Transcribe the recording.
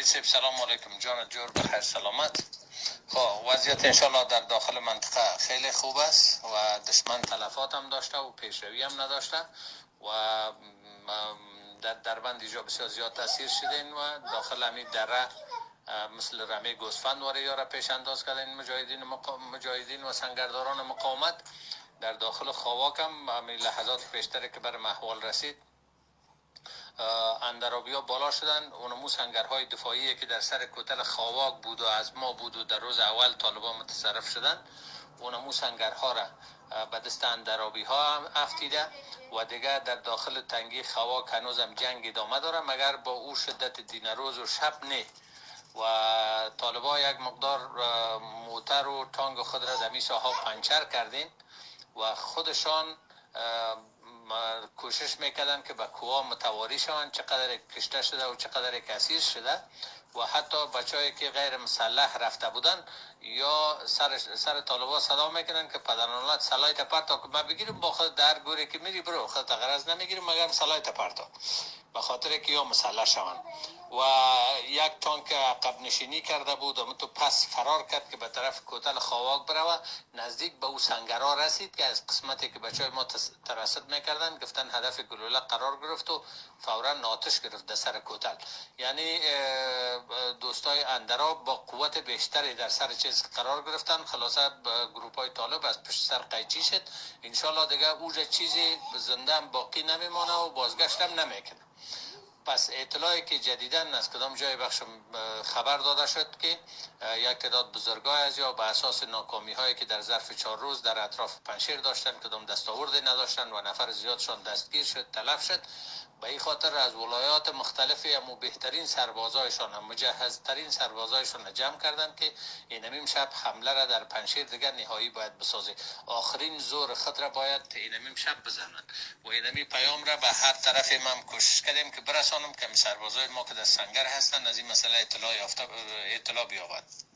سلام علیکم، جان جور، بخیر، سلامت. خب، وضعیت انشالله در داخل منطقه خیلی خوب است و دشمن تلفات هم داشته و پیشروی هم نداشته و در دربند اینجا بسیار زیاد تاثیر شدین و داخل همین دره مثل رمه گوسفند واره یاره پیش انداز کردن مجاهدین و سنگرداران مقاومت. در داخل خواک هم همین لحظات پیشتره که بر محوال رسید، اندرابیا بالا شدن. اونمو سنگرهای دفاعی که در سر کوتل خواک بود و از ما بود و در روز اول طالبان متصرف شدن، اونمو سنگرها را به دست اندرابی ها هم افتیده و دیگه در داخل تنگی خواک هنوز هم جنگ ادامه داره، مگر با او شدت دین روز و شب نه. و طالبا یک مقدار موتر و تانگ خود را در می ساحه پنچر کردین و خودشان کوشش میکردن که به کوه متواری شوند، چقدر کشته شده و چقدر کثیر شده. و حتی بچه‌ای که غیر مسلح رفته بودن یا سر طالبا صدا میکنن که پدرانالت سلاح پرتا که ما بگیریم با خود، در گوری که میری برو، خود غرض نمیگیریم، مگر سلاح پرتا، به خاطر که یا مسلح شوند. و یک تانک عقب نشینی کرده بود و تو پس فرار کرد که به طرف کوتل خواک بروه. نزدیک به او سنگرا رسید که از قسمتی که بچه های ما ترصد میکردن، گفتن هدف گلوله قرار گرفت و فورا آتش گرفت در سر کوتل. یعنی دوستای اندراب با قوت بیشتری در سر چیز قرار گرفتن. خلاصه گروپ های طالب از پشت سر قیچی شد. انشالله دیگه اوجه چیزی زنده هم باقی نمیمانه و بازگشت هم نمیکنه. پس اطلاعی که جدیداً از کدام جای بخش خبر داده شد که یک تعداد بزرگای از یا به اساس ناکامی هایی که در ظرف 4 روز در اطراف پنشیر داشتن، کدام دستاوردی نداشتن و نفر زیادشان دستگیر شد، تلف شد، به این خاطر از ولایات مختلف امو بهترین سربازایشان، مجهزترین سربازایشان جمع کردن که اینمیم شب حمله را در پنشیر دیگر نهایی باید بسازه. آخرین زور خود را باید اینمیم شب بزنند و اینمی پیام را به هر طرف ما کوشش کردیم که برسانم که سربازای ما که در سنگر هستند از این مسئله اطلاع یافته اطلاع بیابند.